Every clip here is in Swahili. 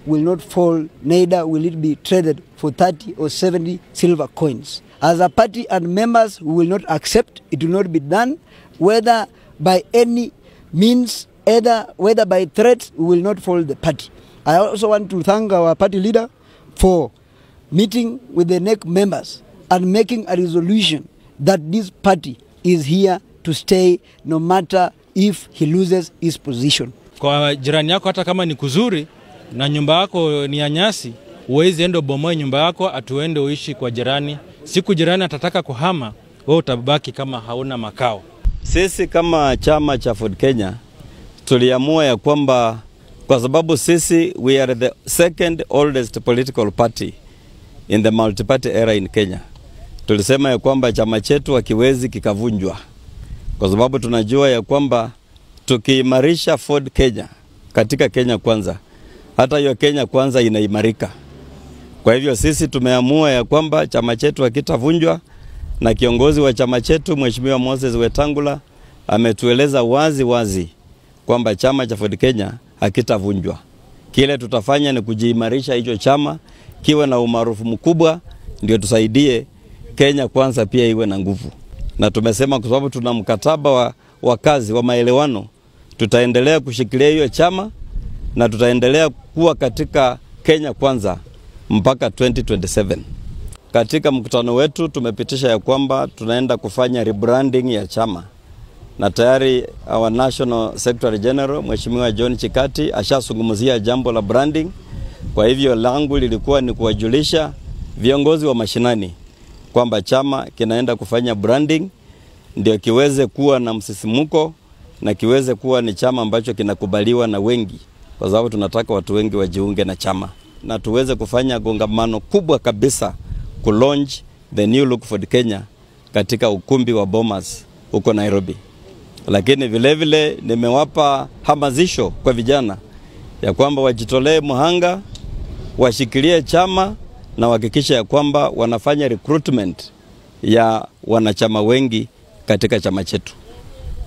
will not fall, neither will it be traded for 30 or 70 silver coins. As a party and members, we will not accept. It will not be done, whether by any means, either whether by threats, we will not follow the party. I also want to thank our party leader for meeting with the NEC members and making a resolution that this party is here to stay no matter if he loses his position. Kwa jirani yako hata kama ni kuzuri na nyumba yako ni ya nyasi, huwezi enda ubomoe nyumba yako atuende uishi kwa jirani. Siku jirani atataka kuhama, wewe utabaki kama hauna makao. Sisi kama chama cha Ford Kenya tuliamua ya kwamba kwa sababu sisi we are the second oldest political party in the multi-party era in Kenya. Tulisema ya kwamba chama chetu hakiwezi kikavunjwa, kwa sababu tunajua ya kwamba tukiimarisha Ford Kenya katika Kenya Kwanza, hata hiyo Kenya Kwanza inaimarika. Kwa hivyo sisi tumeamua ya kwamba chama chetu hakitavunjwa, na kiongozi wa chama chetu Mheshimiwa Moses Wetangula ametueleza wazi wazi kwamba chama cha Ford Kenya hakitavunjwa. Kile tutafanya ni kujiimarisha hicho chama kiwe na umaarufu mkubwa, ndio tusaidie Kenya Kwanza pia iwe na nguvu. Na tumesema kwa sababu tuna mkataba wa kazi wa maelewano, tutaendelea kushikilia hiyo chama na tutaendelea kuwa katika Kenya Kwanza mpaka 2027. Katika mkutano wetu tumepitisha ya kwamba tunaenda kufanya rebranding ya chama, na tayari our National Secretary General Mheshimiwa John Chikati ashazungumzia jambo la branding. Kwa hivyo langu lilikuwa ni kuwajulisha viongozi wa mashinani kwamba chama kinaenda kufanya branding ndio kiweze kuwa na msisimuko na kiweze kuwa ni chama ambacho kinakubaliwa na wengi, kwa sababu tunataka watu wengi wajiunge na chama na tuweze kufanya kongamano kubwa kabisa ku launch the new look Ford Kenya katika ukumbi wa Bomas huko Nairobi. Lakini vile vile nimewapa hamasisho kwa vijana ya kwamba wajitolee muhanga, washikilie chama na wahakikishe ya kwamba wanafanya recruitment ya wanachama wengi katika chama chetu.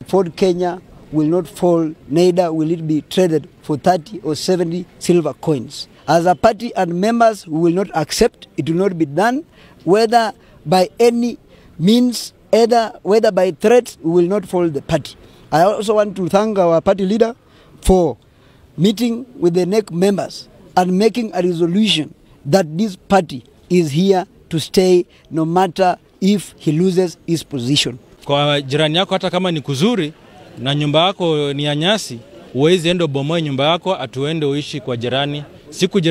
Ford Kenya will not fall, neither will it be traded for 30 or 70 silver coins. As a party and members, we will not accept. It will not be done, whether by any means, either whether by threats, we will not follow the party. I also want to thank our party leader for meeting with the NEC members and making a resolution that this party is here to stay no matter if he loses his position. Kwa jirani yako hata kama ni kuzuri na nyumba yako ni ya nyasi, huwezi enda ubomoe nyumba yako atuende uishi kwa jirani. Siku jirani